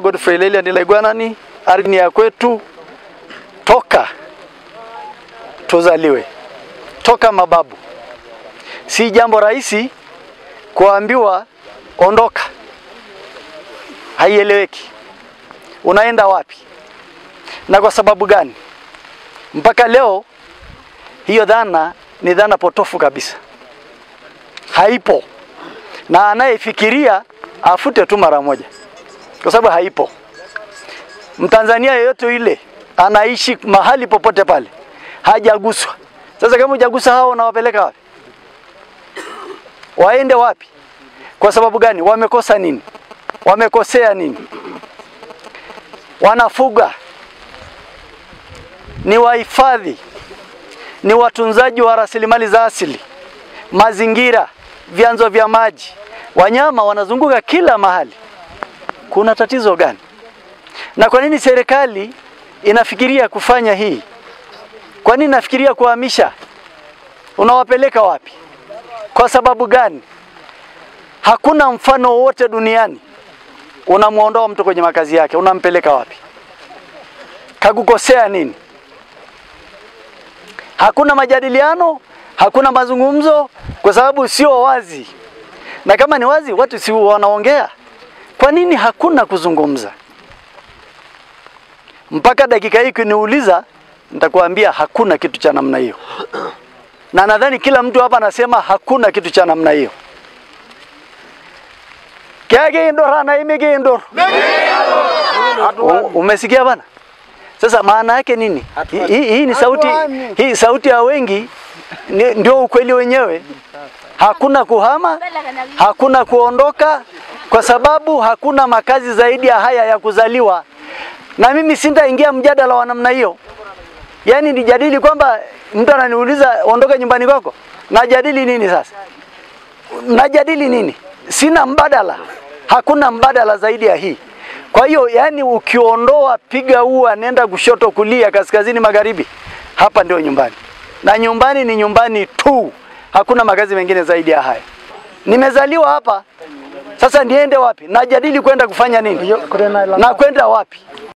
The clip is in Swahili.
Godfrey Lelia Ndilaigwanani, ardhi ya kwetu toka tuzaliwe, toka mababu. Si jambo rahisi kuambiwa ondoka, haieleweki. Unaenda wapi na kwa sababu gani? Mpaka leo hiyo dhana ni dhana potofu kabisa, haipo, na anayefikiria afute tu mara moja, kwa sababu haipo. Mtanzania yeyote ile anaishi mahali popote pale hajaguswa. Sasa kama hujagusa hao unawapeleka wapi? Waende wapi? Kwa sababu gani? Wamekosa nini? Wamekosea nini? Wanafuga, ni wahifadhi, ni watunzaji wa rasilimali za asili, mazingira, vyanzo vya maji, wanyama wanazunguka kila mahali. Kuna tatizo gani? Na kwa nini serikali inafikiria kufanya hii? Kwa nini inafikiria kuhamisha? Unawapeleka wapi? Kwa sababu gani? Hakuna mfano wote duniani unamuondoa mtu kwenye makazi yake, unampeleka wapi? Kakukosea nini? Hakuna majadiliano, hakuna mazungumzo, kwa sababu sio wazi. Na kama ni wazi, watu si wanaongea. Kwa nini hakuna kuzungumza? Mpaka dakika hii kuniuliza, nitakuambia hakuna kitu cha namna hiyo. Na nadhani kila mtu hapa anasema hakuna kitu cha namna hiyo. Kage indor na imege indor. Umesikia bana? Sasa maana yake nini? Hii ni sauti, hii sauti ya wengi, ndio ukweli wenyewe. Hakuna kuhama, hakuna kuondoka, kwa sababu hakuna makazi zaidi ya haya ya kuzaliwa. Na mimi sintaingia mjadala wa namna hiyo. Yaani nijadili kwamba mtu ananiuliza ondoka nyumbani kwako, najadili nini sasa? Najadili nini? Sina mbadala. Hakuna mbadala zaidi ya hii. Kwa hiyo yani ukiondoa piga ua, nenda kushoto kulia, kaskazini magharibi, hapa ndio nyumbani. Na nyumbani ni nyumbani tu. Hakuna makazi mengine zaidi ya haya. Nimezaliwa hapa. Sasa niende wapi? Najadili kwenda kufanya nini? Na kwenda wapi?